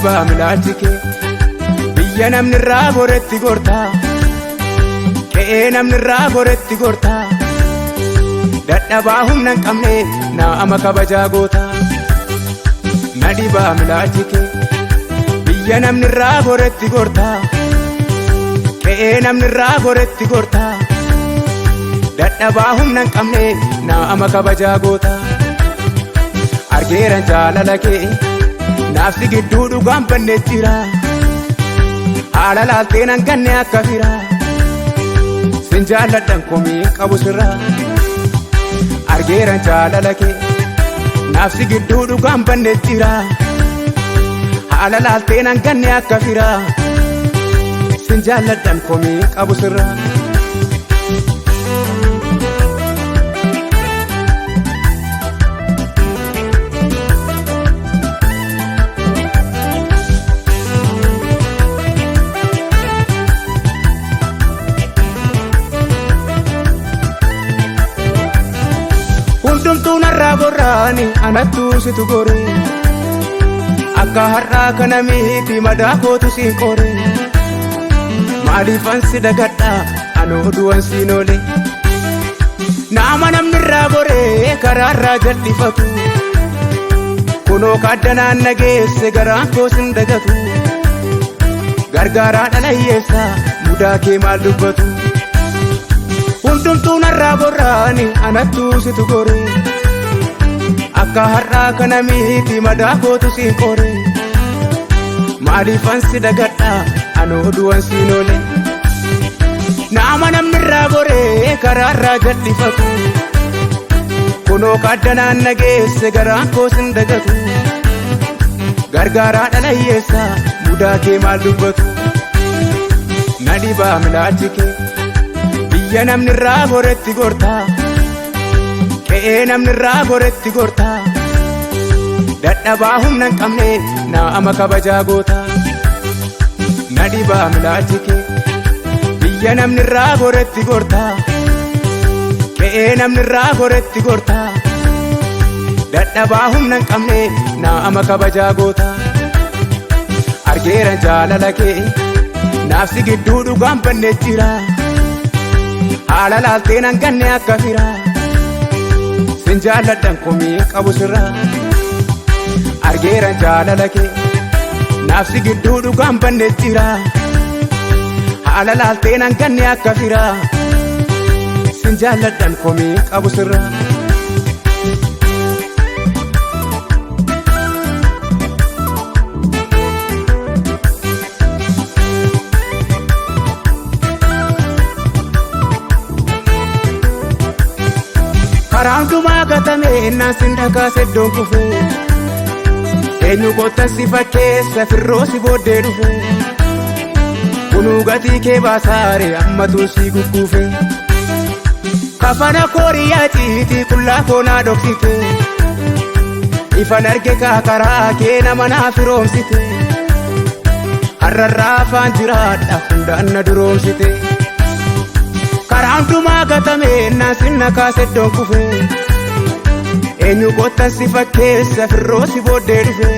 Dhibaa milaalchi kee biyya namni irraa goretti gortaa, qe'ee namni irraa goretti gortaa, dadhabaa humna hin qabne nama kabajaa gootaa. Na dhibaa milaalchi kee biyya namni irraa goretti gortaa, qe'ee namni irraa goretti gortaa, dadhabaa humna hin qabne nama kabajaa gootaa. Argeeran jaalala kee naafsi gidduu dhugaan banne jira, haala laaltee nan ganne akka fira, sin jaalladhan komii qabu sirraa. Argeeran jaalala kee naafsi gidduu dhugaan banne jira, haala laaltee nan ganne akka fira, sin jaalladhan komii qabu sirraa. Hundumtuu narraa gorraani anattuu situ gore, akka har'aa kana miti madaa kootu siin qore, maaliifan si dagadhaa anoo du'an siin oole. Nama namni irraa goree karaarraa jal'ifatu, kunoo kaaddanaan nageesse garaan koo sin dagatu, gargaaraa dhala hiyyeessaa mudaa kee maal dubbatu. Hundumtuu narraa gorraani anattuu situ gore, akka har'aa kana miti madaa kootu siin qore, maaliifan si dagadhaa anoo du'an siin oole. Nama namni irraa goree karaarraa jal'ifatu, kunoo kaaddanaan nageesse garaan koo sin dagatu, gargaaraa dhala hiyyeessaa mudaa kee maal dubbatu. Na dhibaa milaalchi kee biyya namni irraa goretti gortaa, qe'ee namni irraa goretti gortaa, dadhabaa humna hin qabne nama kabajaa gootaa. Na dhibaa milaalchi kee biyya namni irraa goretti gortaa, qe'ee namni irraa goretti gortaa, dadhabaa humna hin qabne nama kabajaa gootaa. Argeeran jaalala kee naafsi gidduu dhugaan banne jira, haala laaltee nan ganne akka fira, sin jaalladhan komii qabu sirraa. Argeeran jaalala kee naafsi gidduu dhugaan banne jira, haala laaltee nan ganne akka fira, sin jaalladhan komii qabu sirraa. Karaa hundumaa gatame naan sin dhakaase iddoon kufe, eenyu kottan si fakkeessa firroo si booddee dhufe, kunuu gatii kee baasaare ammatu si gugguufe. Kafana kooriyaa ciitii qullaa koo naa dhoksite, ifan arge kaakaraa kee nama naa firoomsite, har'arraa afaan jiraadha hundaan na duroomsite. Karaa hundumaa gatame naan sin nakaase iddoon kufe, eenyu kottan si fakkeessa firroo si booddee dhufe,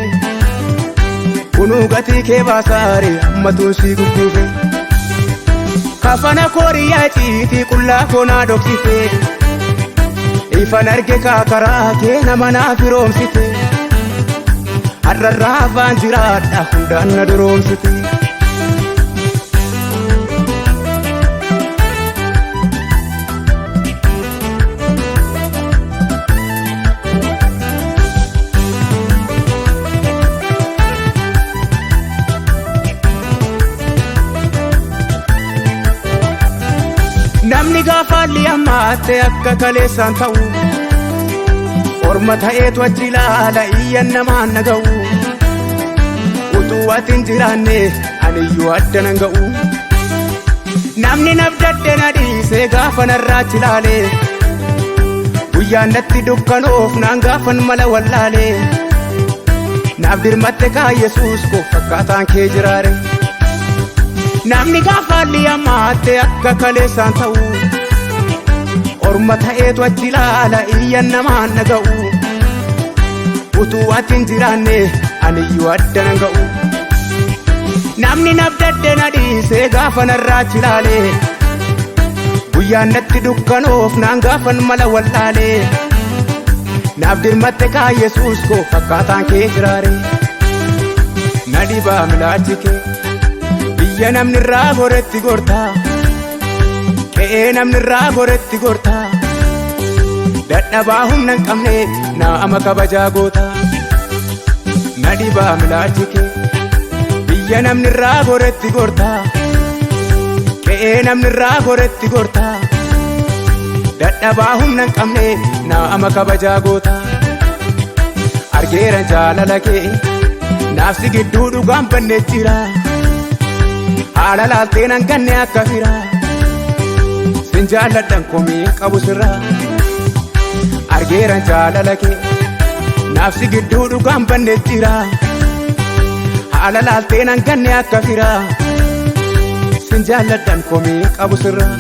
kunuu gatii kee baasaare ammatuun si gugguufe. Kafana kooriyaa ciitii qullaa koo naa dhoksite, ifan arge kaakaraa kee nama naa firoomsite, har'arraa afaan jiraadha hundaan na duroomsite. Namni gaafa haalli hammaatte akka kaleessaan ta'u, orma ta'eetu achi ilaala iyyan namaan naga'u, utuu ati hin jiraanne aniyyuu adda nan ga'u. Namni nabdadde na dhiise gaafa narraa achi ilaale, guyyaan natti dukkanoof naan gaafan mala wallaale, naaf dirmatte kaa Yesuus koo fakkaataan kee jiraare. Namni gaafa haalli hammaatte akka kaleessaan ta'u, orma ta'eetu achi ilaala iyyan namaan naga'u, utuu ati hin jiraanne Aniyyuu adda nan ga'u. Namni nabdadde na dhiisee gaafa narraa chilaalee, guyyaan natti dukkanoof naan gaafan mala wallaalee, naaf dirmatte kaa Yesuus koo, fakkaataan kee jiraare. Na dhibaa milaachi kee, biyya namni irraa goretti gortaa, qe'ee namni irraa goretti gortaa, dadhabaa humna hin qabne naa ama kabajaa gootaa. Na dhibaa milaachi kee, biyya namni irraa goretti gortaa, qe'ee namni irraa goretti gortaa, dadhabaa humna hin qabne naa ama kabajaa gootaa. Argeera jaalala kee, naafsi gidduu dhugaan banne jira. Haala laaltee nan ganne akka fira, sin jaalladhan komii qabu sirraa. Argeera jaalala kee, naafsi gidduu dhugaan banne jira. Haala laaltee nan ganne akka fira, sin jaalladhan komii qabu sirraa.